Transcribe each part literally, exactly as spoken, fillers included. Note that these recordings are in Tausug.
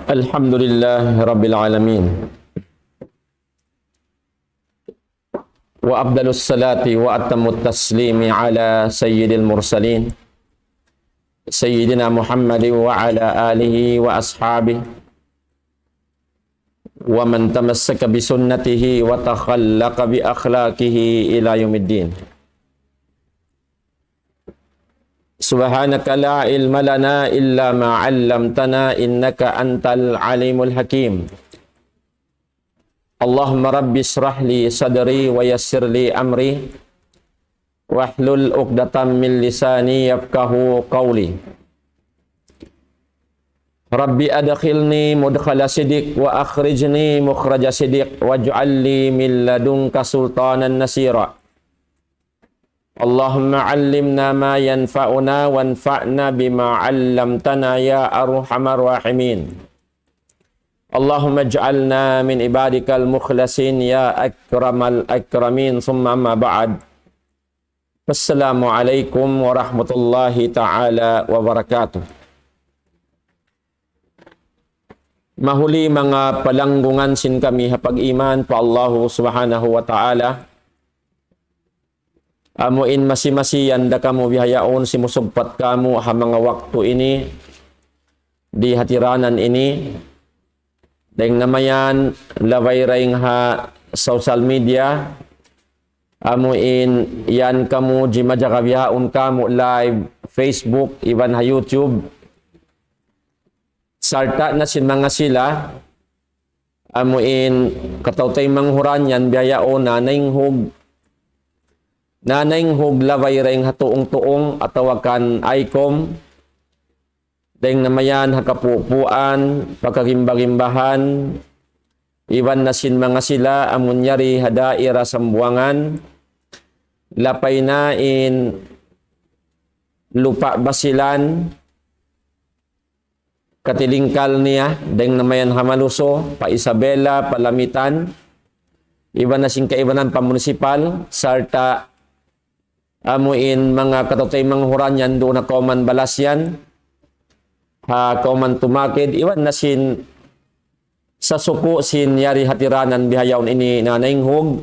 الحمد لله رب العالمين، وأفضل الصلاة وأتم التسليم على سيد المرسلين سيدنا محمد وعلى آله وأصحابه ومن تمسك بسنته وتخلق بأخلاقه إلى يوم الدين. سبحانك لا علم لنا إلا ما علمتنا إنك أنت العليم الحكيم. اللهم رب اشرح لي صدري ويسر لي أمري واحلل عقدة من لساني يفقه قولي. رب أدخلني مدخل صدق وأخرجني مخرج صدق واجعل لي من لدنك سلطانا نصيرا. اللهم علمنا ما ينفعنا وانفعنا بما علمتنا يا أرحم الراحمين. اللهم اجعلنا من عبادك المخلصين يا أكرم الأكرمين. ثم أما بعد. السلام عليكم ورحمة الله تعالى وبركاته. Mahuli manga palanggungan sin kami ha pag-iman pa Allahu Subhanahu wa Ta'ala. Amu in masi-masi yan da kamu bihaun simusugpat kamu ha manga waktu ini, di hatiranan ini. Dayng namayan, labay dayng ha social media, amu in yan kamu jimajaga bihaun kamu live Facebook, iban ha YouTube. Sarta' na sin manga sila, amu in kataw-taymanghuran yan bihaun nanaynghug, nanaynghug labay dayng ha tuung-tuung atawa kan ICOM, dayng namayan ha kapupuan, pakagimba-gimbahan, iban na sin manga sila amun yari ha daira Sambuwangan, lapay na in Lupa' Basilan, katilingkal niya, dayng namayan ha Maluso, pa Isabela, pa Lamitan, iban na sin kaibanan pa munisipal, sarta' amu in manga kataw-taymanghuran yan duun ha Kauman Balasyan, ha Kauman Tumakid, iban na sin sasuku' sin yari hatiranan bihaun ini nanaynghug.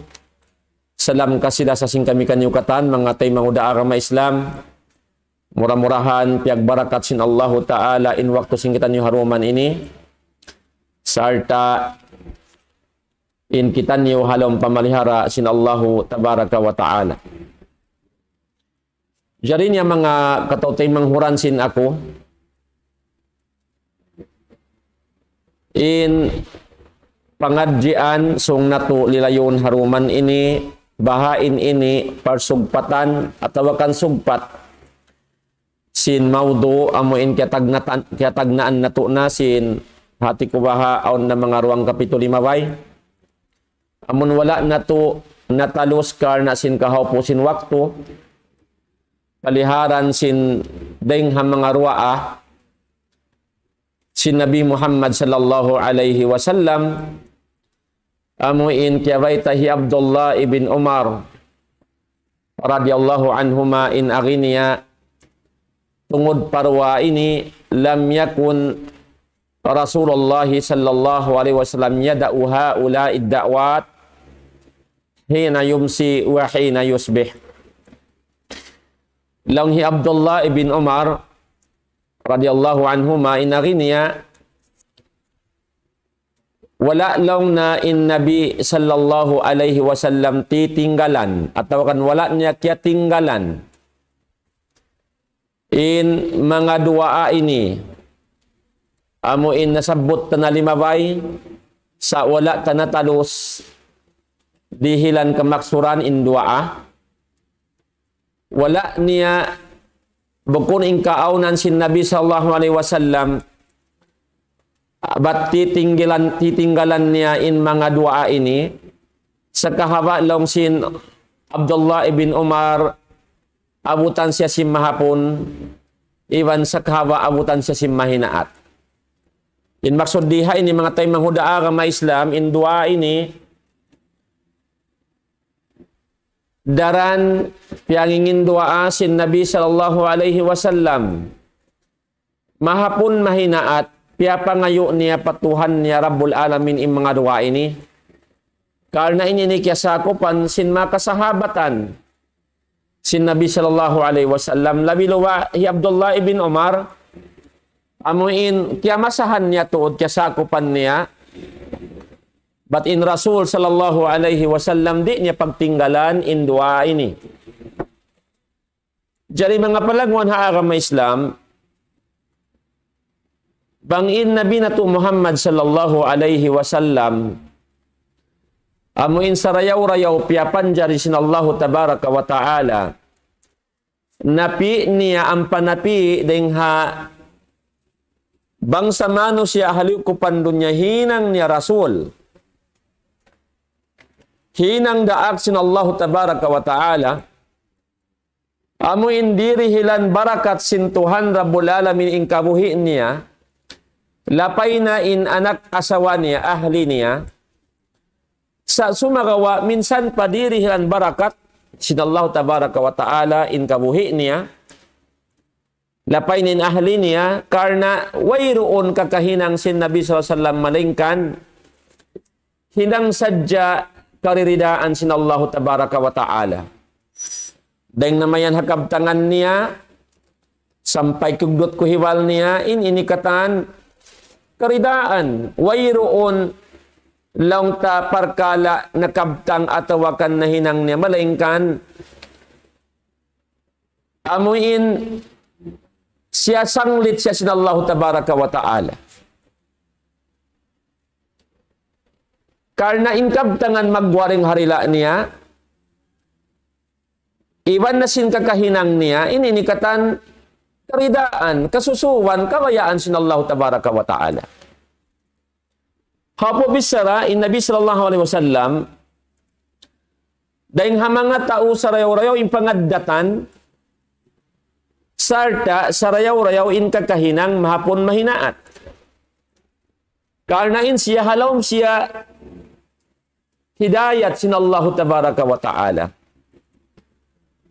Salam kasi-lasa sin kami kaniyu katan, manga taymanghud ha agama Islam. Mura-murahan piyagbarakat sin Allahu Ta'ala in waktu sin kitaniyu ha duman ini, sarta' in kitaniyu ha lawm pamalihara sin Allahu Tabaraka wa Ta'ala. Jari niya manga kataw-taymanghuran sin aku, in pangadjian sung natu' lilayun ha duman ini, baha' in ini parsugpatan atawa kan sugpat sin mawdu' amu in kiyatagnatan-, kiyatagnaan natu' na sin hati ku baha' awn na manga duwang kapitu limabay. Amun wala' natu' natalus karna' sin kahaupu sin waktu, paliharan sin dayng ha manga duwaa sin Nabi Muhammad sallallahu alayhi wasallam, amu in kiyabayta' hi Abdullah ibn Umar radiyallahu anhuma in agi niya, tungud pa duwaa ini, لم يكن رسول الله صلى الله عليه وسلم يدع هؤلاء الدعوات حين يمسي وحين يصبح. Laung hi Abdullah ibn Umar radiyallahu anhuma in agi niya, wala' laung niya in Nabi sallallahu alayhi wasallam titinggalan, atawa kan wala' niya kiyatinggalan in manga duwaa ini, amu in nasabbut ta na limabay, sa' wala' ta natalus dihilan kamaksuran in duwaa. Wala' niya, bukun in kaawnan sin Nabi sallallahu alayhi wasallam, bat titinggalan, titinggalan niya in manga duwaa ini, sakahaba' laung sin Abdullah ibn Umar, abutan siya sin mahapun, iban sakahaba' abutan siya sin mahinaat. In maksud di ha ini manga taymanghud ha agama Islam, in duwaa ini, daran piyanginginduwaa sin Nabi sallallahu alayhi wasallam. Mahapun mahinaat, piyapangayu' niya pa Tuhan niya Rabbul Alamin in manga duwaa ini. Karna' ini in kiyasakupan sin manga kasahabatan sin Nabi sallallahu alayhi wasallam, labi luwa' hi Abdullah ibn Umar, amu in kiyamasahan niya tuud, kiyasakupan niya. Bat in Rasul sallallahu alayhi wasallam di' niya pagtinggalan in duwaa ini. Jari manga palangwan ha agama Islam, bang in Nabi natu' Muhammad sallallahu alayhi wasallam, amu in sarayaw-rayaw piyapanjari sin Allahu tabaraka wa ta'ala, napi' niya ampa napi' dayng ha bangsa manusiya' ha liyukupan dunya hinang niya Rasul. Hinang daak sin Allahu tabaraka wa ta'ala, amu in dirihilan barakat sin Tuhan Rabbul Alamin in kabuhi' niya, lapay na in anak asawa niya, ahli niya, sa' sumagawa' minsan pa dirihilan barakat sin Allahu tabaraka wa ta'ala in kabuhi' niya, lapay na in ahli niya, karna' wayruun kakahinang sin Nabi sallallahu alayhi wasallam malaingkan hinang sadja kariridaan sin Allahu tabaraka wa ta'ala. Dayng na mayan ha kabtangan niya, sampay kugdut kuhiwal niya, in ini katan karidaan, wayruun laung ta parkala' nakabtang atawa kan nahinang niya, malaingkan amu in siya sanglit siya sin Allahu tabaraka wa ta'ala. Karna' in kabtangan magwaring harila' niya, iban na sin kakahinang niya, in ini katan karidaan, kasusuwan, kabayaan sin Allahu tabaraka wa ta'ala. Hapus bichara, in Nabi sallallahu alayhi wasallam, dayng ha manga tau sarayaw-rayaw in pangaddatan, sarta' sarayaw-rayaw in kakahinang mahapun mahinaat. Karna' in siya ha lawm siya hidayat sin Allahu tabaraka wa ta'ala.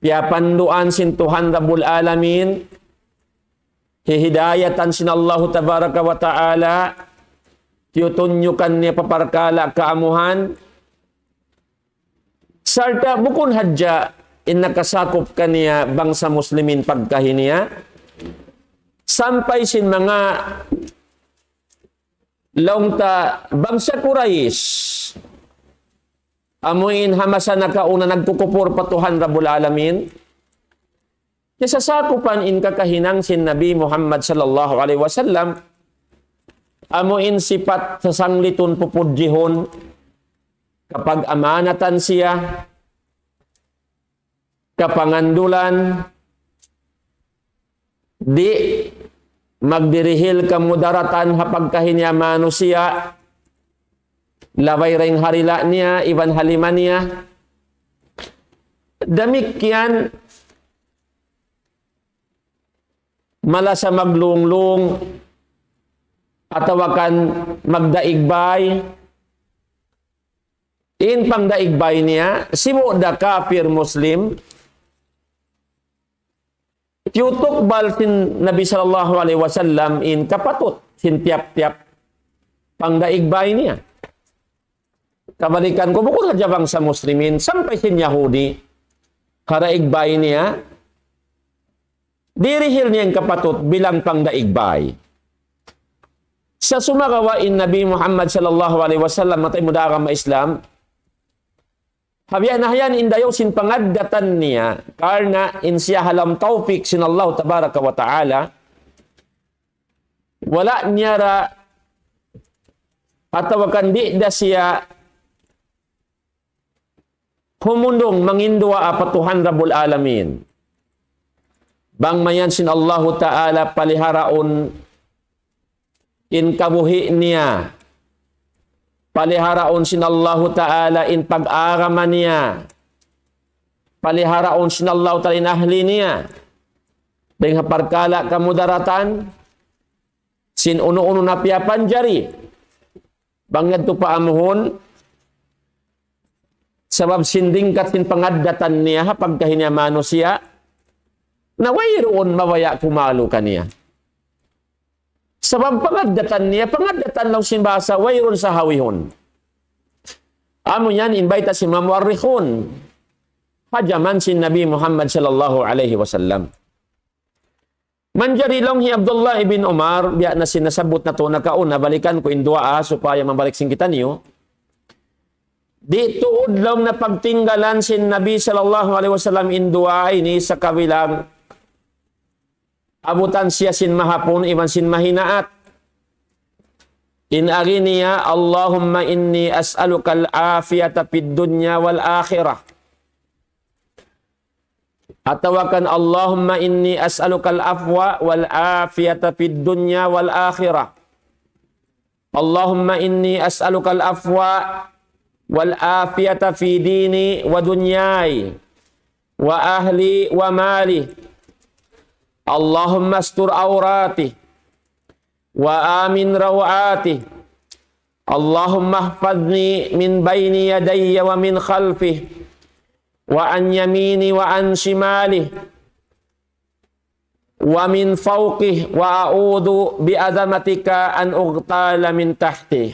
Piyapanduan sin Tuhan Rabbul Alamin, hihidayatan sin Allahu tabaraka wa ta'ala, tiyutunyukan niya pa parkala' kaamuhan, sarta' bukun hadja in nakasakup kaniya bangsa Muslimin pagkahi niya, sampay sin manga laung ta bangsa Quraysh, amu in ha masa nakauna nagkukupur pa Tuhan Rabbul Alamin, kiyasakupan in kakahinang sin Nabi Muhammad sallallahu alayhi wasallam, amu in sipat sasanglitun pupudjihun, kapag-amanatan siya, kapangandulan, di' magdirihil kamudaratan ha pagkahi niya manusiya', labay dayng ha dila' niya, iban ha lima niya. Damikkiyan, malasa maglunglung, atawa kan magdaig bay. In pangdaig bay niya, sibu' da kafir Muslim, tiyutukbal sin Nabi sallallahu alayhi wasallam in kapatut sin tiyap-tiyap pangdaig bay niya. Kabalikan ku, bukun hadja bangsa Muslimin, sampay sin Yahudi, ha daig bay niya, dirihil niya in kapatut bilang pangdaig bay. Sa' sumagawa' in Nabi Muhammad sallallahu alayhi wasallam, manga taymanghud ku ha agama Islam, ha biya' na yan in dayaw sin pangaddatan niya, karna' in siya ha lawm tawpik sin Allah tabaraka wa ta'ala, wala' niya ra atawa kan di' da siya humundung manginduwaa pa Tuhan Rabbul Alamin. Bang mayan sin Allahu Ta'ala paliharaun in kabuhi' niya. Paliharaun sin Allahu Ta'ala in pag-agama niya. Paliharaun sin Allahu Ta'ala in ahli niya. Dayn ha parkala' kamudaratan, sin unu-unu na piyapanjari. Bang yadtu pa amuhun, sabab sin lingkat sin pangaddatan niya, ha pagkahi niya manusiya', na wayruun mabaya' kumalu kaniya. Sabab pangaddatan niya, pangaddatan laung sin bahasa, wayruun sahawihun. Amu yan in bayta' sin manga muarrikhun. Ha jaman sin Nabi Muhammad sallallahu alayhi wasallam. Manjari laung hi Abdullah ibn Umar, biya' na sin nasabbut natu' nakauna, balikan ku in duwaa supaya mabalik sin kitaniyu. Di' tuud laung na pagtinggalan sin Nabi sallallahu alayhi wasallam in duwaa ini sakabilang abutan siya sin mahapun iban sin mahinaat. In agi niya, اللهم إني أسألك العافية في الدنيا والآخرة. Atawa kan, اللهم إني أسألك العفو والعافية في الدنيا والآخرة. اللهم إني أسألك العفو والعافية في ديني ودنياي وأهلي ومالي. اللهم استر عوراتي وآمن روعاتي. اللهم احفظني من بين يدي ومن خلفي وعن يميني وعن شمالي ومن فوقي وأعوذ بعظمتك أن أغتال من تحتي.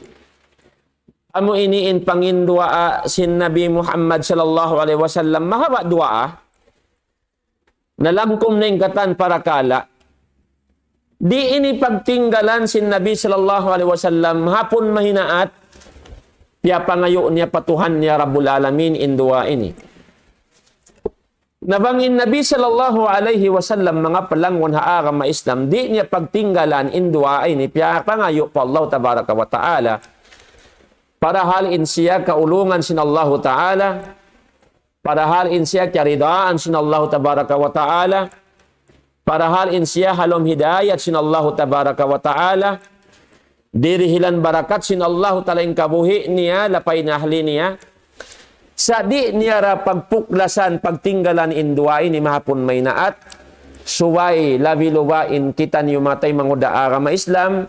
Amu ini in panginduwaa sin Nabi Muhammad sallallahu alayhi wasallam. Mahaba' duwaa. Nalangkum na in katan parakala'. Di' ini pagtinggalan sin Nabi sallallahu alayhi wasallam, hapun mahinaat, piyapangayu' niya pa Tuhan niya Rabbul Alamin in duwaa ini. Na bang in Nabi sallallahu alayhi wasallam manga palanggun ha agama Islam, di' niya pagtinggalan in duwaa ini, piyapangayu' pa Allah tabaraka wa ta'ala. Parahal in siya kaulungan sin Allahu ta'ala, parahal in siya kiyaridaan sin Allahu tabaraka wa ta'ala, parahal in siya ha lawm hidayat sin Allahu tabaraka wa ta'ala, dirihilan barakat sin Allahu ta'ala in kabuhi' niya, lapay na ahli niya. Sa' di' niya ra pagpuklasan, pagtinggalan in duwaa ini mahapun mahinaat, subay labi-labi in kitaniyu manga taymanghud ha agama Islam,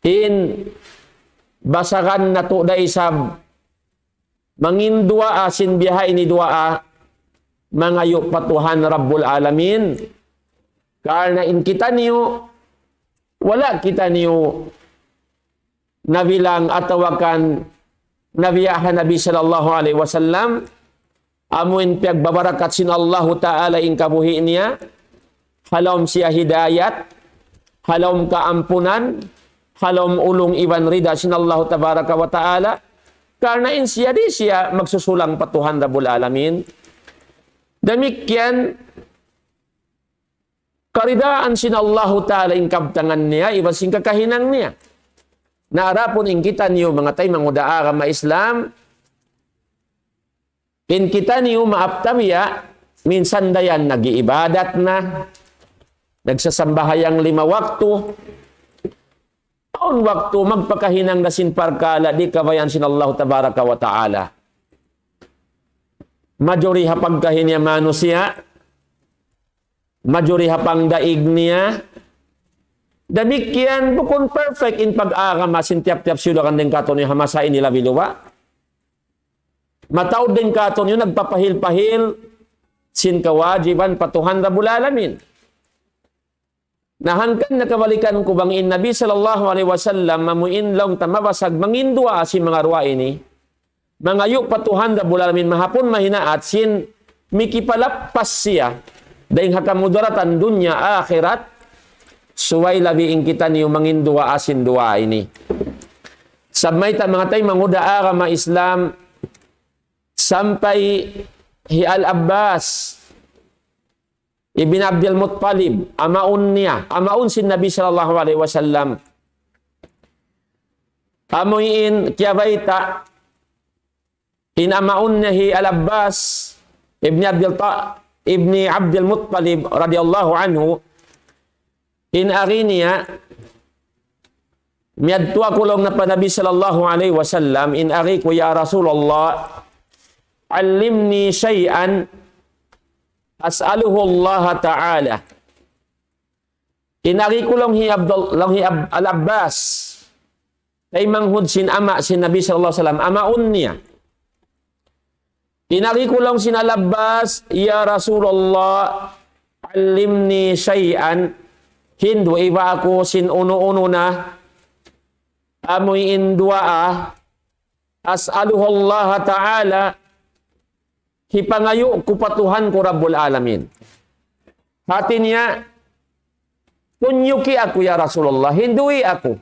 in basagan natu' da isab manginduwaa sin biya' ha ini duwaa, mangayu' pa Tuhan Rabbul Alamin. Karna' in kitaniyu, wala' kitaniyu nabilang atawa kan nabiya' ha Nabi sallallahu alayhi wasallam, amu in piyagbabarakat sin Allahu ta'ala in kabuhi' niya, ha lawm siya hidayat, ha lawm kaampunan, ha lawm ulung iban rida sin Allahu tabaraka wa ta'ala. Karna' in siya di' siya magsusulang pa Tuhan Rabbul Alamin. Damikkiyan, karidaan sin Allahu ta'ala in kabtangan niya, iban sin kakahinang niya. Na adapun in kitaniyu manga taymanghud ha agama Islam, in kitaniyu maap ta biya', minsan da yan nag-iibadat na, nagsasambahayang lima waktu, awn waktu magpakahinang da sin parkala' di' kabayaan sin Allahu tabaraka wa ta'ala. Majuri ha pagkahi niya manusiya', majuri ha pangdaig niya. Damikkiyan, bukun perfect in pag-agama sin tiyap-tiyap siyudakan dayn kātu'niyu ha masa ini labi-labi. Mataud dayn kātu'niyu nagpapahil-pahil sin kawajiban pa Tuhan Rabbul Alamin. Na hangkan na kabalikan ku bang in Nabi sallallahu alayhi wasallam, amu in laung ta mabasag manginduwaa sin manga duwaa ini, mangayu' pa Tuhan Rabbul Alamin mahapun mahinaat sin mikipalappas siya dayn ha kamudaratan dunya akhirat, subay labi in kitaniyu manginduwaa sin duwaa ini. Sabab mayta' manga taymanghud ha agama Islam, sampay hi Al-Abbas ibn Abdul Muttalib, amaun niya, amaun sin Nabi sallallahu alayhi wasallam. Amu in kiyabayta', in amaun niya hi Al-Abbas ibn Abdul Ta-, ibn Abdul Muttalib radiyallahu anhu, in agi niya, miyadtu aku laung niya pa Nabi sallallahu alayhi wasallam, in agi ku, "Ya Rasulullah, علمني شيئا أسأله الله تعالى." In agi ku laung hi Abdul-, laung hi Ab-, Al-Abbas, taymanghud sin ama' sin Nabi sallallahu alayhi wasallam, amaun niya. In agi ku laung sin Al-Abbas, "Ya Rasulullah, علمني شيئا hindu' iba aku sin unu-unu na, amuin duwaa, أسأله الله تعالى, hipangayu' ku pa Tuhan ku Rabbul Alamin. Hati niya, tunyuki aku ya Rasulullah, hindui aku.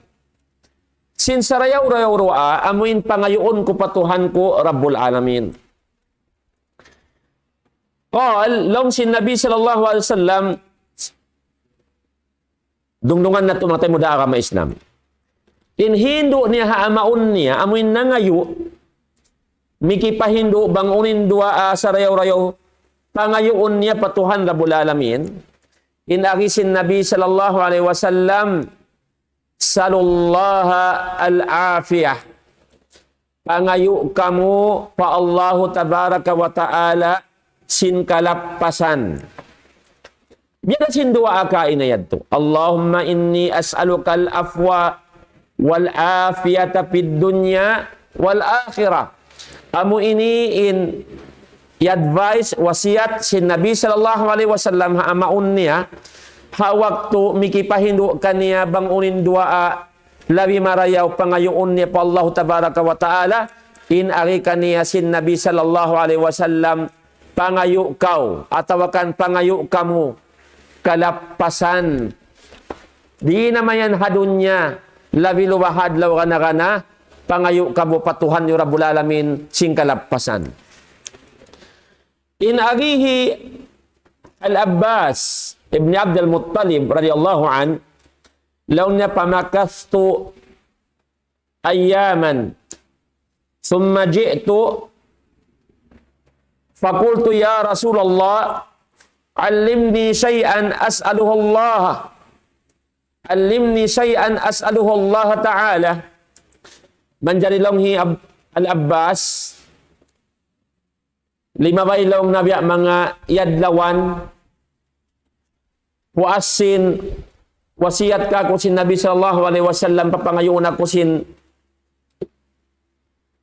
Sin sarayaw-rayaw duwaa, amuin pangayuun ku pa Tuhan ku Rabbul Alamin. قال, laung sin Nabi sallallahu alayhi wasallam, dungdungan natu' manga taymanghud ha agama Islam. In hindu' niya ha amaun niya, amuin nangayu', mikipahindu' bang unu in duwaa sarayaw-rayaw, pangayuun niya pa Tuhan Rabbul Alamin. In agi sin Nabi sallallahu alayhi wasallam, سلوا الله العافية. Pangayu' kamu pa Allahu Tabaraka wa Ta'ala sin kalappasan. Biya' da sin duwaa kaina yadtu. اللهم إني أسألك العفو والعافية في الدنيا والآخرة. Amu ini in advice, wasiyat sin Nabi sallallahu alayhi wasallam ha amaun niya, ha waktu mikipahindu' kaniya bang unu in duwaa, labi marayaw pangayuun niya pa Allahu Tabaraka wa Ta'ala, in agi kaniya sin Nabi sallallahu alayhi wasallam, pangayu' kaw, atawa kan pangayu' kamu, kalappasan. Di' na mayan ha dunya, labi luba ha adlaw gana-gana, pangayu' kamu pa Tuhan niyu Rabbul Alamin, sin kalappasan. In agi hi Al-Abbas ibn Abdul Muttalib radiyallahu anhu, laung niya, فمكثت أياما ثم جئت فقلت يا رسول الله علمني شيئا أسأله الله، علمني شيئا أسأله الله تعالى. Manjari laung hi Ab-, Al-Abbas, limabay laung niya biya' manga adlawan, puas sin wasiyat kāku' sin Nabi sallallahu alayhi wasallam, papangayuun aku sin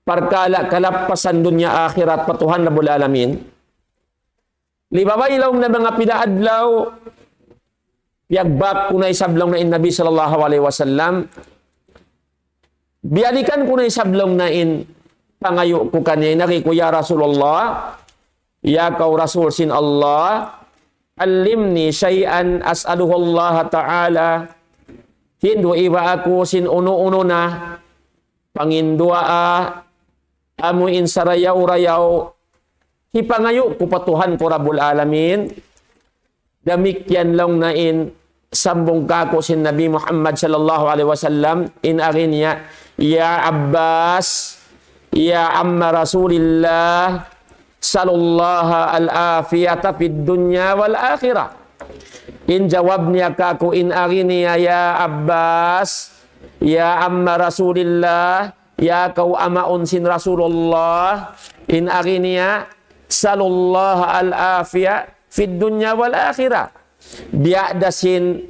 parkala' kalappasan dunya akhirat pa Tuhan Rabbul Alamin. Limabay laung niya manga pila adlaw, piyagbak ku na isab laung niya in Nabi sallallahu alayhi wasallam. Biyalikan ku na isab laung niya in pangayu' ku kaniya, in agi ku, يا رسول الله, ya kaw Rasul sin Allah, علمني شيئا أسأله الله تعالى. Hindu' iba aku sin unu-unu na panginduwaa, amu in sarayaw-rayaw, hipangayu' ku pa Tuhan ku Rabbul Alamin. Damikkiyan laung niya in sambung kāku' sin Nabi Muhammad sallallahu alayhi wasallam, in agi niya, يا عباس، يا عم رسول الله، سل الله العافية في الدنيا والآخرة. In jawab niya kāku', in agi niya, يا عباس، يا عم رسول الله, ya kaw amaun sin Rasulullah, in agi niya, سل الله العافية في الدنيا والآخرة. Biya' da sin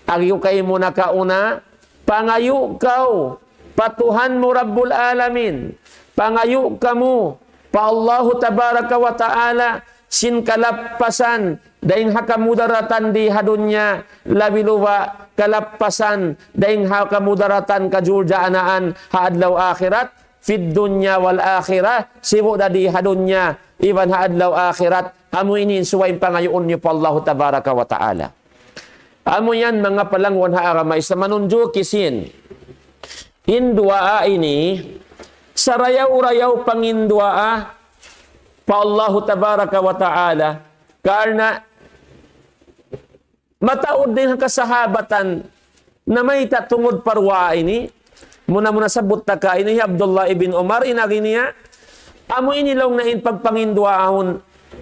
agi ku kaymu nakauna, pangayu' kaw pa Tuhan mu Rabbul Alamin. Pangayu' kamu pa Allahu Tabaraka wa Ta'ala sin kalappasan dayn ha kamudaratan di ha dunya, labi luba kalappasan dayn ha kamudaratan kajuljanaan ha adlaw akhirat, في الدنيا والآخرة, sibu' da di ha dunya iban ha adlaw akhirat. Amu ini in subay pangayuun niyu pa Allahu Tabaraka wa Ta'ala. Amu yan manga palangwan ha agama Islam, manunjuki sin in duwaa ini, sarayaw-rayaw panginduwaa pa Allahu Tabaraka wa Ta'ala. Karna' mataud dayn ha kasahabatan namayta' tungud pa duwaa ini, muna-muna sabbut ta kaina hi Abdullah ibn Umar, in agi niya, amu ini laung niya in pagpanginduwaahun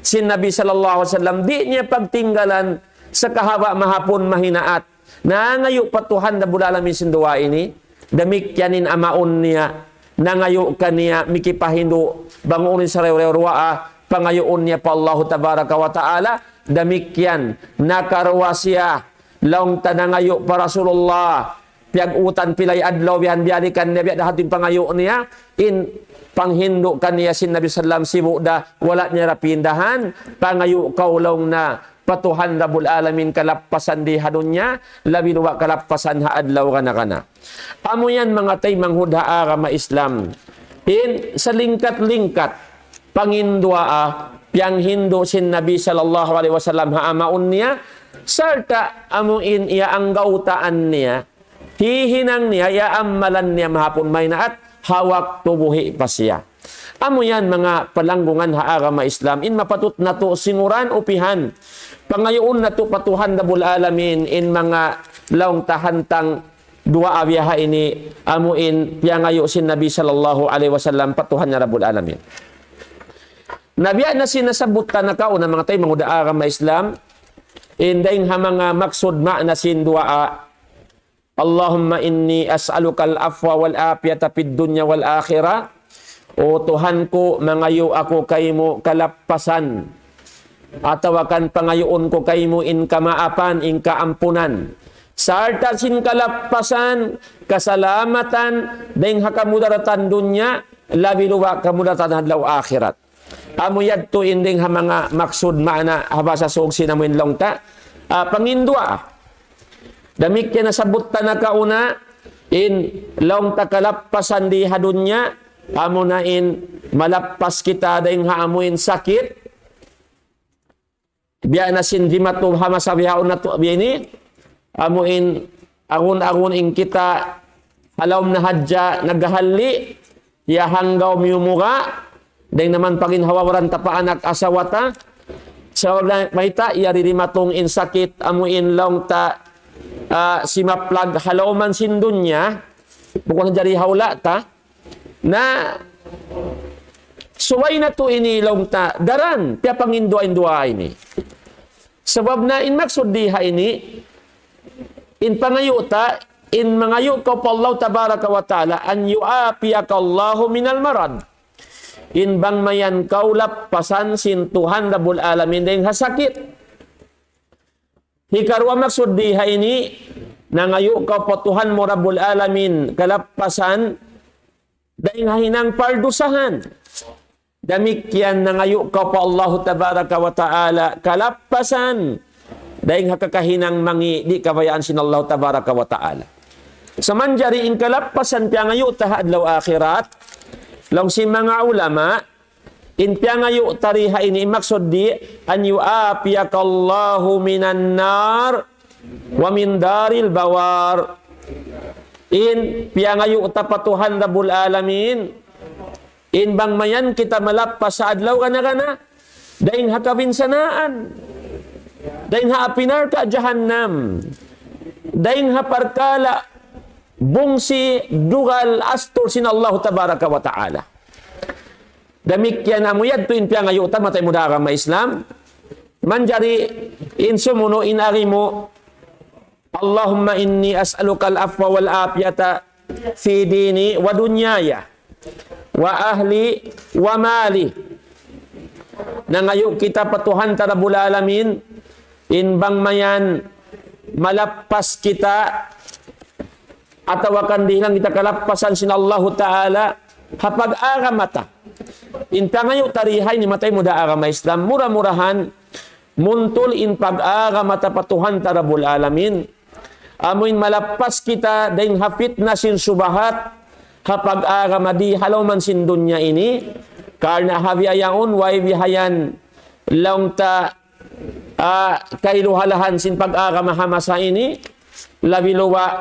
sin Nabi sallallahu alayhi wasallam, di' niya pagtinggalan sakahaba' mahapun mahinaat. Nangayu' pa Tuhan Rabbul Alamin sin duwaa ini, damikkiyan in amaun niya, nangayu' kaniya, mikipahindu', bang unu in sarayaw-rayaw duwaa, pangayuun niya pa Allahu Tabaraka wa Ta'ala, damikkiyan, nakaruwa siya, laung ta nangayu' pa Rasulullah, piyag-utan pilay adlaw bihan biyalikan niya, biya' da hadtu in pangayu' niya, in panghindu' kaniya sin Nabi sallam sibu' da, wala' niya da pindahan, pangayu' kaw laung niya pa Tuhan Rabbul Alamin kalappasan di ha dunya, labi luba' kalappasan ha adlaw kana-kana. Amu yan manga taymanghud ha agama Islam. In salingkat-lingkat panginduwaa, piyanghindu' sin Nabi sallallahu alayhi wasallam ha amaun niya, sarta' amu in iya anggawtaan niya, hihinang niya, iya amalan niya mahapun maynaat, ha waktu buhi' pa siya. Amu yan manga palanggungan ha agama Islam, in mapatut natu' singuran upihan. Pangayuun natu' pa Tuhan Rabbul Alamin, in manga laung ta hantang duwaa biya' ha ini, amu in piyangayu' sin Nabi sallallahu alayhi wasallam pa Tuhan niya Rabbul Alamin. Na biya' na sin nasabbut ta nakauna manga taymanghud ha agama Islam, in dayng ha manga maksud maana sin duwaa, اللهم إني أسألك العفو والعافية في الدنيا والآخرة. O Tuhan ku, mangayu' aku kaymu kalappasan. Atawa kan pangayuun ku kaymu in kamaapan, in kaampunan. Sarta' sin kalappasan, kasalamatan, dayng ha kamudaratan dunya, labi luba' kamudaratan adlaw akhirat. Amu yadtu in dayng ha manga maksud maana ha bahasa Sug sin amu in laung ta, ah, panginduwaa. Damikkiyan nasabbut ta nakauna, in laung ta kalappasan di ha dunya, amu na in malappas kita dayng ha amu in sakit, biya' na sin dimatu ha masa bihaun natu' biya' ini, amu in agun-agun in kita ha lawm na hadja naghahalli', ya hanggaw miyumuga', dayng naman pa ginhawa-baran ta pa anak asawa ta, sabab na mayta', yari dimatung in sakit, amu in laung ta, ah, simaplag ha lawm sin dunya, bukun jari ha hula' ta, na subay natu' ini laung ta daran, piyapanginduwaa-induwaa ini. Sabab na in maksud di ha ini, in pangayu' ta, in mangayu' kaw pa Allah tabaraka wa ta'ala, أن يعافيك الله من المرض. In bang mayan kaw lappasan sin Tuhan Rabbul Alamin dayng ha sakit. Hikaruwa maksud di ha ini, nangayu' kaw pa Tuhan mu Rabbul Alamin kalappasan dayng ha hinang pardusahan. Damikkiyan nangayu' kaw pa Allahu tabaraka wa ta'ala kalappasan dayng ha kakahinang mangi' di' kabayaan sin Allahu tabaraka wa ta'ala. Sa' manjari in kalappasan piyangayu' ta ha adlaw akhirat, laung sin manga ulama, in piyangayu' ta di ha ini maksud di, أن يعافيك الله من النار ومن دار البوار. In piyangayu' ta pa Tuhan Rabbul Alamin, in bang mayan kita malappas ha adlaw kana-kana, dayng ha kabinsanaan, dayng ha api narka' jahannam, dayng ha parkala' bungsi dugal astur sin Allah tabaraka wa ta'ala. Damikkiyan amu yadtu in piyangayu' ta manga taymanghud ha agama Islam. Manjari in sumunu' in agi mu, اللهم إني أسألك العفو والعافية في ديني ودنياي وأهلي ومالي. Nangayu' kita pa Tuhan ta Rabbul Alamin, in bang mayan malappas kita atawa kan dihilan kita kalappasan sin Allahu Ta'ala ha pag-agama ta. In pangayu' ta di ha ini manga taymanghud ha agama Islam, mura-murahan muntul in pag-agama ta pa Tuhan ta Rabbul Alamin. Amu in malappas kita dayng ha fitna sin subahat ha pag-agama di ha lawm sin dunya ini. Karna' ha bihaun, way bihayan laung ta, ah, kailuhalahan sin pag-agama ha masa ini, labi luba'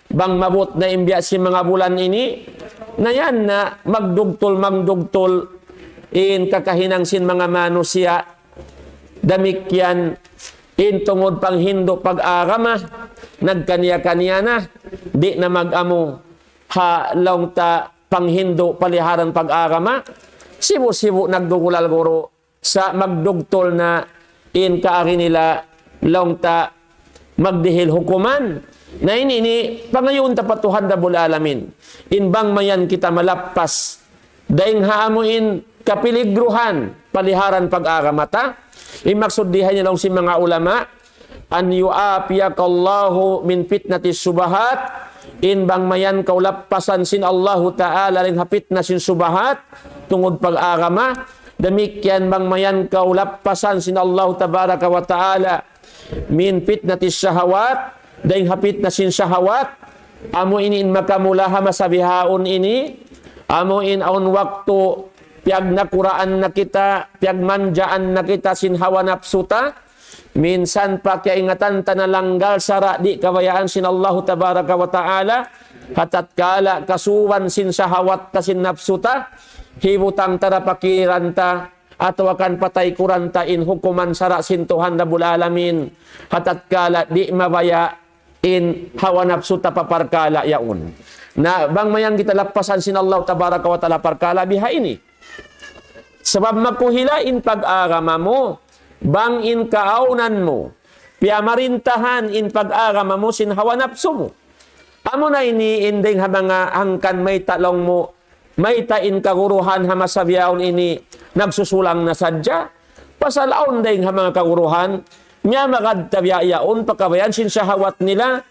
bang maabut na in biya' sin manga bulan ini, na yan na magdugtul, magdugtul in kakahinang sin manga manusiya', damikkiyan in tungud panghindu' pag-agama, nagkaniya-kaniya na, di' na mag-amu ha laung ta panghindu' paliharan pag-agama, sibu'-sibu' nagdugulal guru, sa' magdugtul na in kaagi nila laung ta magdihil hukuman. Na ini, ini pangayuun ta pa Tuhan Rabbul Alamin. In bang mayan kita malappas dayng ha amu in kapiligruhan paliharan pag-agama ta. In maksud di ha ini laung sin manga ulama, أن يعافيك الله من فتنة الشبهات in bang mayan kaw lappasan sin Allahu Ta'ala dayn ha pitna sin subahat, tungud pag-agama, damikkiyan bang mayan kaw lappasan sin Allahu Tabaraka wa Ta'ala, min pitnati shahawat, dayn ha pitna sin shahawat, amu ini in makamula ha masa bihaun ini, amu in awn waktu piyagnakuraan na kita, piyagmanjaan na kita sin hawa napsu ta, minsan pa kiyaingatan ta na langgal sara' di' kabayaan sin Allahu Tabaraka wa Ta'ala, ha tatkala kasuban sin shahawat ta sin napsu ta, hibutang ta da pa kiran ta, atawa kan pataykuran ta in hukuman sara' sin Tuhan Rabbul Alamin, ha tatkala di' mabaya' in hawa napsu ta pa parkala' yaun. Na bang mayan kita lappasan sin Allah Tabaraka wa Ta'ala parkala' biha ini. Sabab makuhila in pag-agama mu, bang in kaawnan mu, piyamarintahan in pag-agama mu sin hawa napsu mu. Amu na ini in dayn ha manga hangkan mayta' laung mu, mayta' in kaguruhan ha masa bihaun ini nagsusulang na sadja. Pasal awn dayn ha manga kaguruhan, miyamagad ta biya' yaun pa kabayaan sin shahawat nila,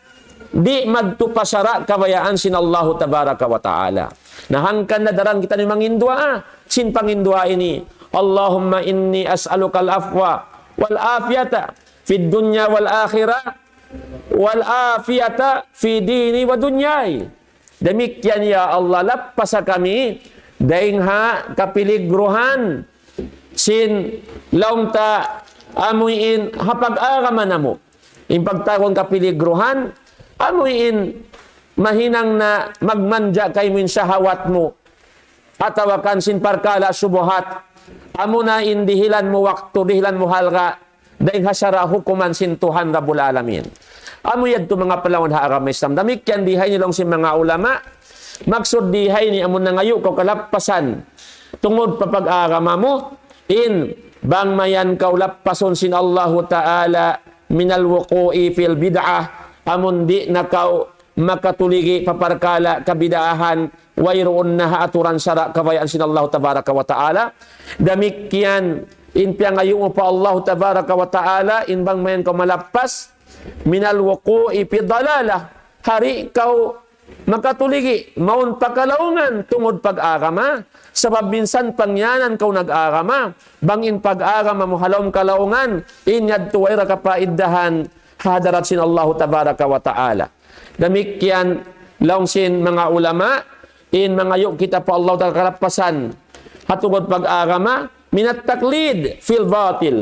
di' madtu pa sara' kabayaan sin Allahu Tabaraka wa Ta'ala. Na hangkan na daran kitaniyu manginduwaa, sin panginduwaa ini, اللهم إني أسألك العفو والعافية في الدنيا والآخرة والعافية في ديني ودنياي. Damikkiyan, ya Allah, lappasa kami dayn ha kapiligruhan sin laung ta amu in ha pag-agama namu'. In pagtawagun kapiligruhan, amu in mahinang na magmanja kaymu in shahawat mu, atawa kan sin parkala' shubuhat, amu na in dihilan mu waktu, dihilan mu halga', dayn ha sara' hukuman sin Tuhan Rabbul Alamin. Amu yadtu manga palanggun ha agama Islam. Damikkiyan di ha ini laung sin manga ulama, maksud di ha ini amun nangayu' kaw kalappasan tungud pa pag-agama mu, in bang mayan kaw lappasun sin Allahu Ta'ala من الوقوع في البدعة, amun di' na kaw makatuligi pa parkala' kabidaahan, wayruun na ha aturan sara' kabayaan sin Allah Tabaraka wa Ta'ala. Damikkiyan in piyangayu' mu pa Allah Tabaraka wa Ta'ala, in bang mayan kaw malappas, من الوقوع في الضلالة, ha di' kaw makatuligi, mawn pa kalaungan tungud pag-agama, sabab minsan pangyanan kaw nag-agama, bang in pag-agama mu ha lawm kalaungan, in yadtu way ra kapaiddahan ha hadarat sin Allahu Tabaraka wa Ta'ala. Damikkiyan laung sin manga ulama, in mangayu' kita pa Allah Ta'ala kalappasan ha tungud pag-agama, من التقليد في الباطل.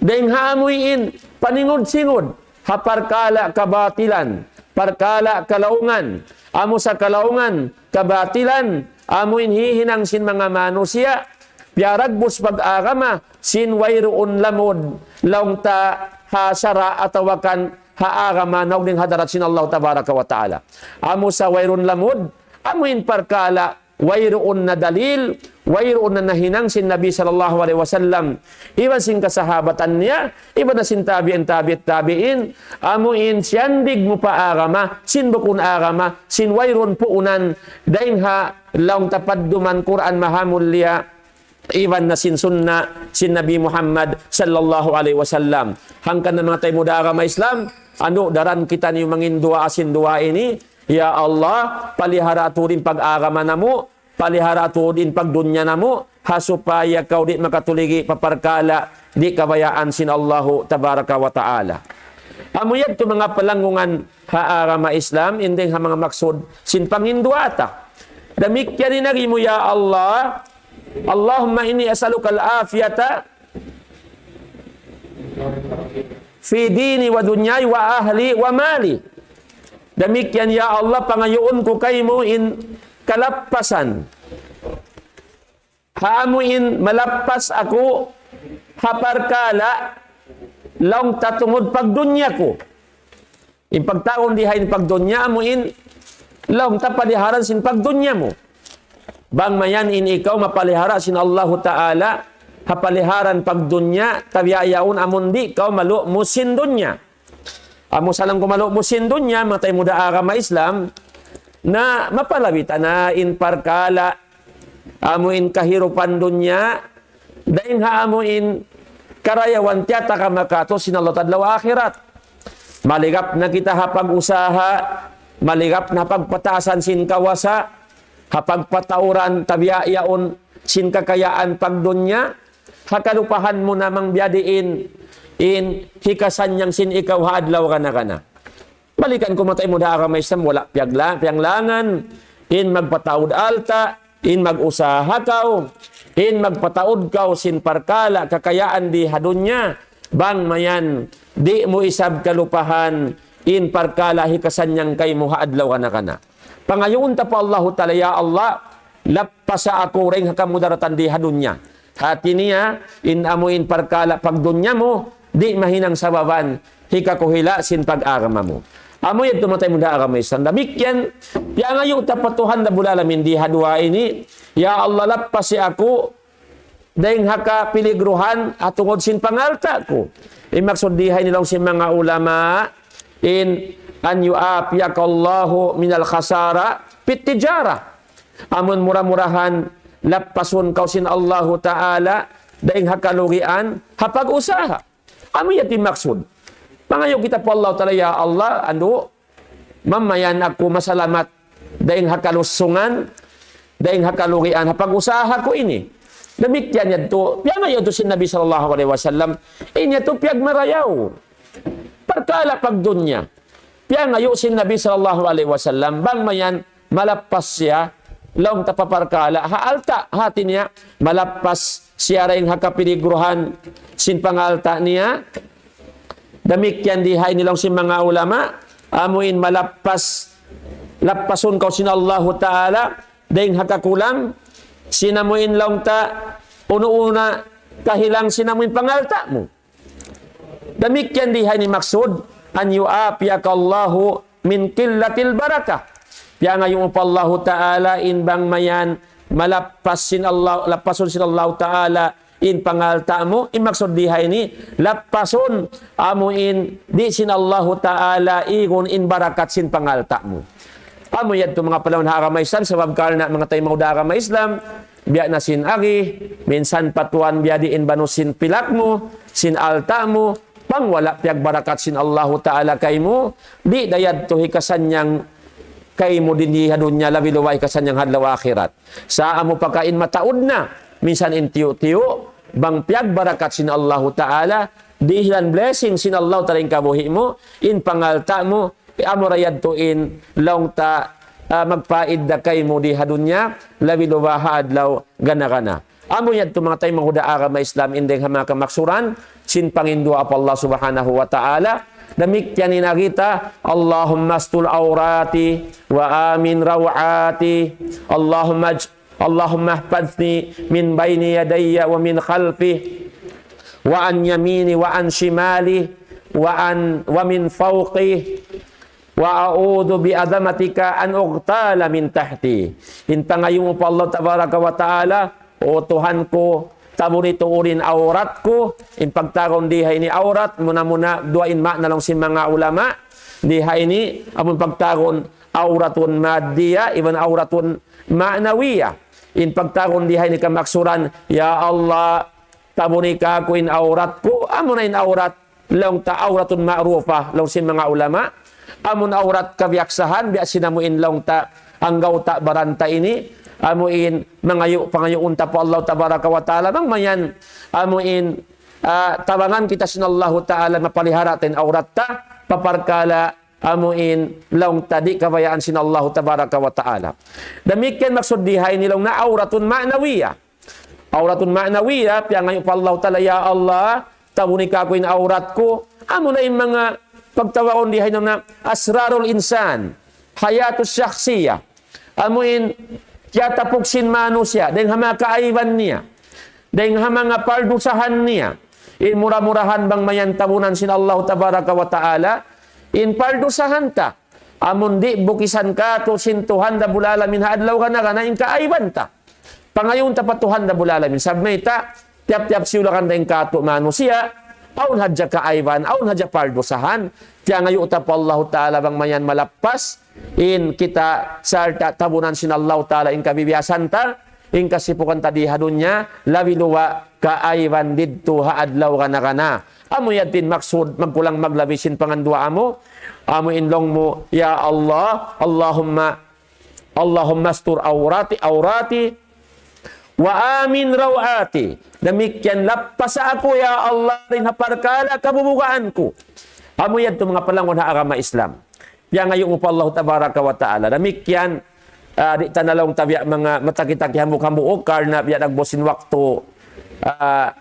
Dayn ha amu in paningud-singud ha parkala' kabatilan, parkala' kalaungan, amu sa kalaungan, kabatilan, amu in hihinang sin manga manusiya', piyaragbus pag-agama, sin wayruun lamud, laung ta ha sara' atawa kan ha agama naug dayn ha hadarat sin Allah Tabaraka wa Ta'ala. Amu sa wayruun lamud, amu in parkala' wayruun na dalil, wayruun na nahinang sin Nabi sallallahu alayhi wasallam, iban sin kasahabatan niya, iban na sin tabi'in, tabi'it tabi'in, amu in siyandig mu pa agama, sin bukun agama, sin wayruun puunan, dayn ha laung ta padduman Qur'an mahamulliya, iban na sin sunna sin Nabi Muhammad sallallahu alayhi wasallam. Hangkan na manga taymanghud ha agama Islam, anu, daran kitaniyu manginduwaa sin duwaa ini, Ya Allah, palihara tuud in pag-agama namu', palihara tuud in pagdunya namu', ha supaya kaw di' makatuligi pa parkala' di' kabayaan sin Allahu Tabaraka wa Ta'ala. Amu yadtu manga palanggungan ha agama Islam, in dayn ha manga maksud sin panginduwaa ta. Damikkiyan in agi mu, ya Allah, اللهم إني أسألك العافية في ديني ودنياي وأهلي ومالي. Damikkiyan, ya Allah, pangayuun ku kaymu in kalappasan. Ha amu in malappas aku ha parkala' laung ta tungud pagdunya ku. In pagtawagun di ha ini pagdunya, amu in laung ta paliharan sin pagdunya mu. Bang mayan in ikaw mapalihara sin Allahu Ta'ala, ha paliharan pagdunya, tabiya' yaun amun di' kaw malu'mus sin dunya. Amu sa laung ku malu'mus sin dunya, manga taymanghud ha agama Islam, na mapalabi ta na in parkala', amu in kahirupan dunya, dayn ha amu in karayawan tiyataka makatu sin Allah adlaw akhirat. Maligap na kita ha pag-usaha, malirap na ha pagpataasan sin kawasa, ha pagpatauran tabiya' yaun sin kakayaan pagdunya, ha kalupahan mu na bang biya' diin in hikasannyang sin ikaw ha adlaw kana-kana. Balikan ku manga taymanghud ha agama Islam, wala' piyagla-, piyanglangan in magpataud alta', in mag-usaha kaw, in magpataud kaw sin parkala' kakayaan di ha dunya, bang mayan di' mu isab kalupahan in parkala' hikasannyang kaymu ha adlaw kana-kana. Pangayuun ta pa Allahu Ta'ala, "Ya Allah, lappasa aku dayn ha kamudaratan di ha dunya." Hati niya, in amu in parkala' pagdunya mu, di' mahinang sababan hikakuhila' sin pag-agama mu. Amu yadtu manga taymanghud ha agama Islam. Damikkiyan, piyangayu' ta pa Tuhan Rabbul Alamin di ha duwaa ini, "Ya Allah, lappasi aku dayn ha kapiligruhan ha tungud sin pangalta' ku." In maksud di ha ini laung sin manga ulama, in أن يعافيك الله من الخسارة في التجارة. Amun mura-murahan lappasun kaw sin Allahu Ta'ala dayn ha kalugian ha pag-usaha. Amu yadtu in maksud. Mangayu' kita pa Allah Ta'ala, "Ya Allah, andu', mamayan aku masalamat dayn ha kalusungan, dayn ha kalugian ha pag-usaha ku ini." Damikkiyan yadtu, piyangayu' yadtu sin Nabi sallallahu alayhi wasallam, in yadtu piyagmarayaw. Parkala' pagdunya. Piyangayu' sin Nabi sallallahu alayhi wasallam, bang mayan malappas siya, laung ta pa parkala' ha alta', hati niya, malappas siya dayn ha kapiligruhan sin pangalta' niya. Damikkiyan di ha ini laung sin manga ulama, amu in malappas, lappasun kaw sin Allahu Ta'ala dayn ha kakulang, sin amu in laung ta unu-unu na kahilang sin amu in pangalta' mu. Damikkiyan di ha ini maksud, أن يعافيك الله من قلة البركة. Piyangayu' mu pa Allahu Ta'ala in bang mayan malappas sin Allah, lappasun sin Allahu Ta'ala in pangalta' mu, in maksud di ha ini, lappasun amu in di' sin Allahu Ta'ala igun in barakat sin pangalta' mu. Amu yadtu manga panaw ha agama Islam, sabab karna' manga taymanghud ha agama Islam, biya' na sin agi, minsan pa tuwan biya' diin banus sin pilak mu, sin alta' mu, bang wala' piyagbarakat sin Allahu Ta'ala kaymu, di' da yadtu hikasannyang kaymu di ha dunya, labi luwa' hikasannyang ha adlaw akhirat. Sa' amu pakain mataud na, minsan in tiyu'-tiyu', bang piyagbarakat sin Allahu Ta'ala, dihilan blessing sin Allahu Ta'ala in kabuhi' mu, in pangalta' mu, amu ra yadtu in laung ta, ah, magpaid da kaymu di ha dunya, labi luwa' ha adlaw gana-gana. Amu yadtu manga taymanghud ha agama Islam in dayng ha manga kamaksuran, sin panginduwaa pa Allah Subhanahu wa Ta'ala. Damikkiyan in agi ta, اللهم استر عوراتي وآمن روعاتي. اللهم اج-، اللهم احفظني من بين يدي ومن خلفي وعن يميني وعن شمالي وعن، ومن فوقي. وأعوذ بعظمتك أن أغتال من تحتي. In pangayu' mu pa Allah Tabaraka wa Ta'ala, "O Tuhan ku, tabuni tuud in awrat ku." In pagtawagun di ha ini awrat, muna-muna duwa in ma'na laung sin manga ulama. Di ha ini, amun pagtawagun awratun maddiya, iban awratun ma'nawiya. In pagtawagun di ha ini kamaksuran, "Ya Allah, tabuni kāku' in awrat ku." Amuna in awrat, laung ta awratun ma'rufa, laung sin manga ulama. Amun awrat kabiyaksahan, biya' sin amu in laung ta anggawta' baran ta ini, amu in mangayu', pangayuun ta pa Allah Tabaraka wa Ta'ala, bang mayan, amu in, ah, tabangan kita sin Allahu Ta'ala mapalihara ta in awrat ta, pa parkala' amu in laung ta di' kabayaan sin Allahu Tabaraka wa Ta'ala. Damikkiyan maksud di ha ini laung na awratun ma'nawiya. Awratun ma'nawiya, piyangayu' pa Allahu Ta'ala, "Ya Allah, tabuni kāku' in awrat ku." Amuna in manga pagtawagun di ha ini na asrarul insan, hayatus shakhsiyah. Amu in kiyatapuk sin manusiya', dayng ha manga kaaiban niya, dayng ha manga paldusahan niya. In mura-murahan bang mayan tabunan sin Allahu Tabaraka wa Ta'ala in paldusahan ta. Amun di' bukisan kātu' sin Tuhan Rabbul Alamin ha adlaw gana-gana in kaaiban ta. Pangayuun ta pa Tuhan Rabbul Alamin. Sabab mayta', tiyap-tiyap siyulakan dayn kātu' manusiya', awn hadja kaaiban, awn hadja paldusahan. Piyangayu' ta pa Allahu Ta'ala bang mayan malappas in kita sarta' tabunan sin Allahu Ta'ala in kabiyasan ta, in kasipukan ta di ha dunya, labi luwa' kaaiban didtu ha adlaw kana-kana. Amu yadtu in maksud, magkulang maglabi sin panganduwaa mu. Amu in laung mu, "Ya Allah, Allahumma, Allahumma astur awrati, awrati, wa amin rawati." Damikkiyan lappasa aku, ya Allah, dayn ha parkala' kabubugaan ku. Amu yadtu manga palangun ha agama Islam. Piyangayu' mu pa Allah tabaraka wa ta'ala. Damikkiyan, ah, di' ta na laung ta biya' manga mataki-taki hambuuk-hambuuk karna' biya' nagbusin waktu, ah,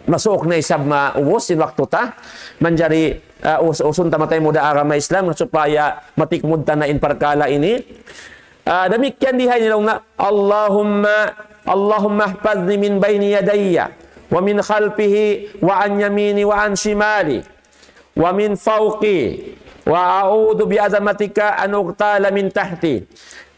masuuk na isab maubus in waktu ta. Manjari, ah, us-, usun ta matay muda agama Islam supaya matikmud ta na in parkala' ini. Ah, damikkiyan diha ini laung na, "Allahumma, Allahumma ihfazni min bayni yadayya, wa min khalfihi, wa an yamini, wa an shimali, wa min fawqi, wa a'udhu bi azamatika an ughtala min tahti."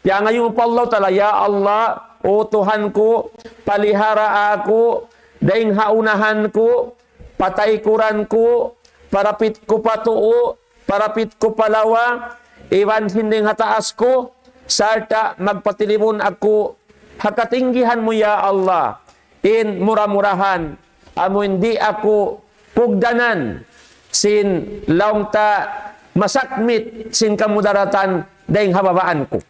Piyangayu' pa Allah Ta'ala, "Ya Allah, O Tuhan ku, palihara aku, dayn ha unahan ku, pa taykuran ku, parapit ku pa tuu, parapit ku pa lawa, iban sin dayn ha taas ku, sarta' magpatilibun aku ha katinggihan mu, ya Allah. In mura-murahan, amu in di' aku pugdanan sin laung ta masakmit sin kamudaratan dayn ha babaan ku."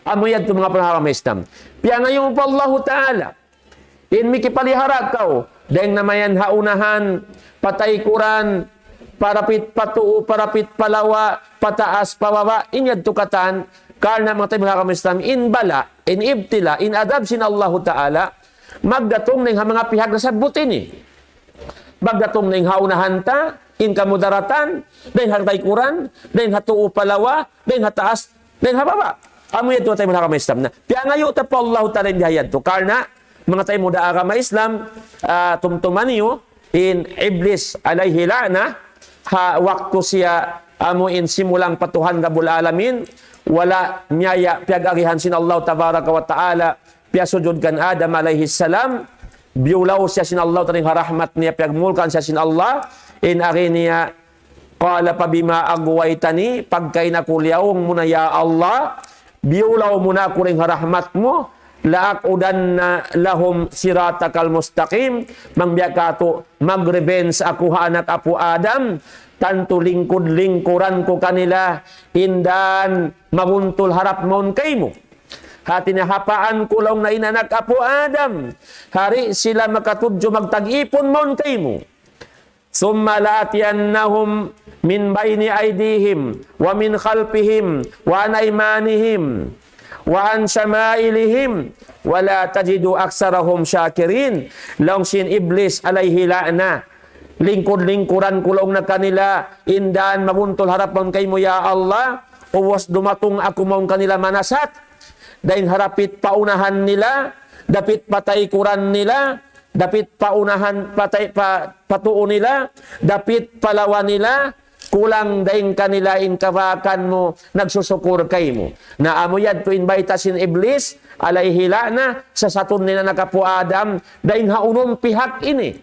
Amu yadtu manga pangagama Islam. Piyangayu' pa Allahu Ta'ala in mikipalihara kaw dayn ha mayan ha unahan, pa taykuran, parapit pa tuu, parapit pa lawa, pa taas, pa baba', in yadtu katan, karna' manga taymanghud ha agama Islam, in bala', in ibtila, in adab sin Allahu Ta'ala, magdatung dayn ha manga pihak nasabbut ini. Magdatung dayn ha unahan ta, in kamudaratan, dayn ha taykuran, dayn ha tuu pa lawa, dayn ha taas, dayn ha baba'. Amu yadtu manga taymanghud ha agama Islam. Na, piyangayu' ta pa Allahu Ta'ala in biya' yadtu. Karna', manga taymanghud ha agama Islam, ah, tumtuma niyu, in Iblis alayhi la'na, ha waktu siya amu in simulang pa Tuhan Rabbul Alamin, wala' niya piyag-agihan sin Allah Tabaraka wa Ta'ala, piyasujud kan Adam alayhi salam, biyulaw siya sin Allah, dayn ha rahmat niya, piyagmulkan siya sin Allah, in agi niya, قال فبما أغويتني, pagkahi na ku liyaung mu na ya Allah, biyulaw mu na aku dayn ha rahmat mu, لأقعدن لهم صراطك المستقيم, bang biya' katu' mag-revenge aku ha anak apu' Adam, tantu lingkud-lingkuran ku kanila, in dan mabuntul harap mawn kaymu. Hati niya hapaan ku laung na in anak apu' Adam, ha di' sila makatudju magtag-ipun mawn kaymu. ثم لآتينهم من بين أيديهم ومن خلفهم وعن أيمانهم وعن شمائلهم ولا تجد أكثرهم شاكرين. Laung sin Iblis alayhi la'na, lingkud-lingkuran ku laung na kanila, in dan mabuntul harap mawn kaymu ya Allah, ubus dumatung aku mawn kanila manasat, dayn ha dapit pa unahan nila, dapit pa taykuran nila, dapit pa unahan, pa tay-, pa, pa tuu nila, dapit pa lawa nila, kulang dayn kanila in kabaakan mu, nagsusukur kaymu. Na amu yadtu in bayta' sin Iblis, alayhi la'na, sasatun niya in anak apu' Adam, dayn ha unum pihak ini.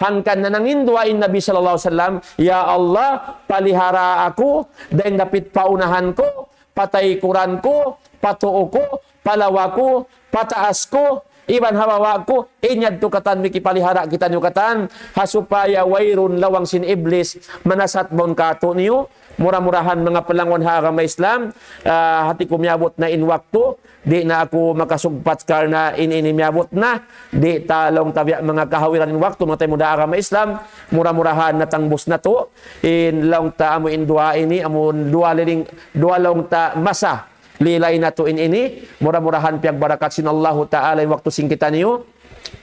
Hangkan na nanginduwaa in Nabi sallallahu alayhi wasallam, "Ya Allah, palihara aku, dayn dapit pa unahan ku, pa taykuran ku, pa tuu ku, pa lawa ku, pa taas ku, iban ha baba' ku," in yadtu katan mikipalihara kitaniyu katan, ha supaya wayruun lawang sin Iblis, manasat mawn kātu'niyu, mura-murahan manga palangun ha agama Islam, ah, hati ku miyabut na in waktu, di' na aku makasugpat karna' in ini miyabut na, di' ta laung ta biya' manga kahawiran in waktu, manga taymanghud ha agama Islam, mura-murahan natangbus natu', in laung ta amu in duwa ini, amu duwa liling, duwa laung ta masa, lilay natu' in ini, mura-murahan piyagbarakat sin Allahu Ta'ala in waktu sin kitaniyu,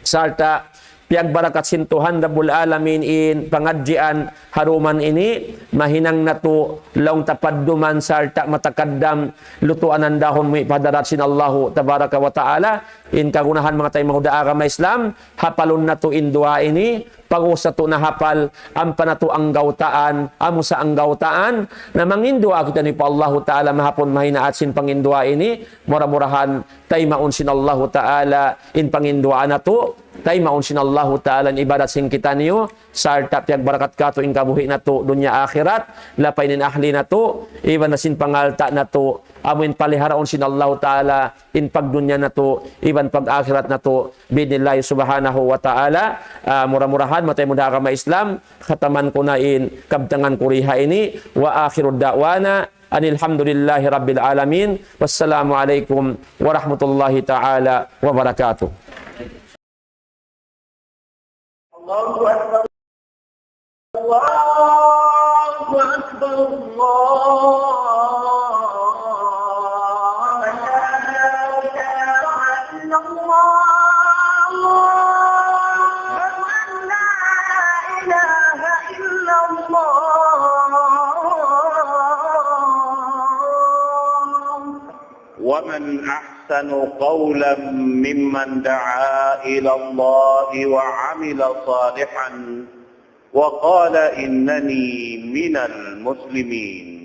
sarta' piyagbarakat sin Tuhan Rabbul Alamin in pangadjian ha duman ini, mahinang natu' laung ta padduman sarta' matakaddam lutuanan dahun muwi' pa hadarat sin Allahu Tabaraka wa Ta'ala, in kagunahan manga taymanghud ha agama Islam, hapalun natu' in duwaa ini, pag-ubus natu' nahapal, ampa natu' anggawtaan, amu sa anggawtaan, na manginduwaa kitaniyu pa Allahu Ta'ala mahapun mahinaat sin panginduwaa ini, mura-murahan taymaun sin Allahu Ta'ala in panginduwaa natu', taymaun sin Allahu Ta'ala in ibadat sin kitaniyu, sarta' piyagbarakat katu' in kabuhi' natu' dunya akhirat, lapay in ahli natu', iban na sin pangalta' natu', amu in paliharaun sin Allahu Ta'ala, in pagdunya natu', iban pag-akhirat natu', bi'idhnillahi subhanahu wa ta'ala. Ah, mura-murahan, matay mu da agama Islam, khataman ku na in kabtangan ku di ha ini, wa akhiru da'wana, anil hamdulillahi rabbil alamin, wassalamu alaikum warahmatullahi ta'ala wabarakatuh. الله أكبر. الله أكبر. الله. لا إله إلا الله. أشهد أن لا إله إلا الله. ومن أحسن قولا ممن دعا إلى الله وعمل صالحا وقال إنني من المسلمين.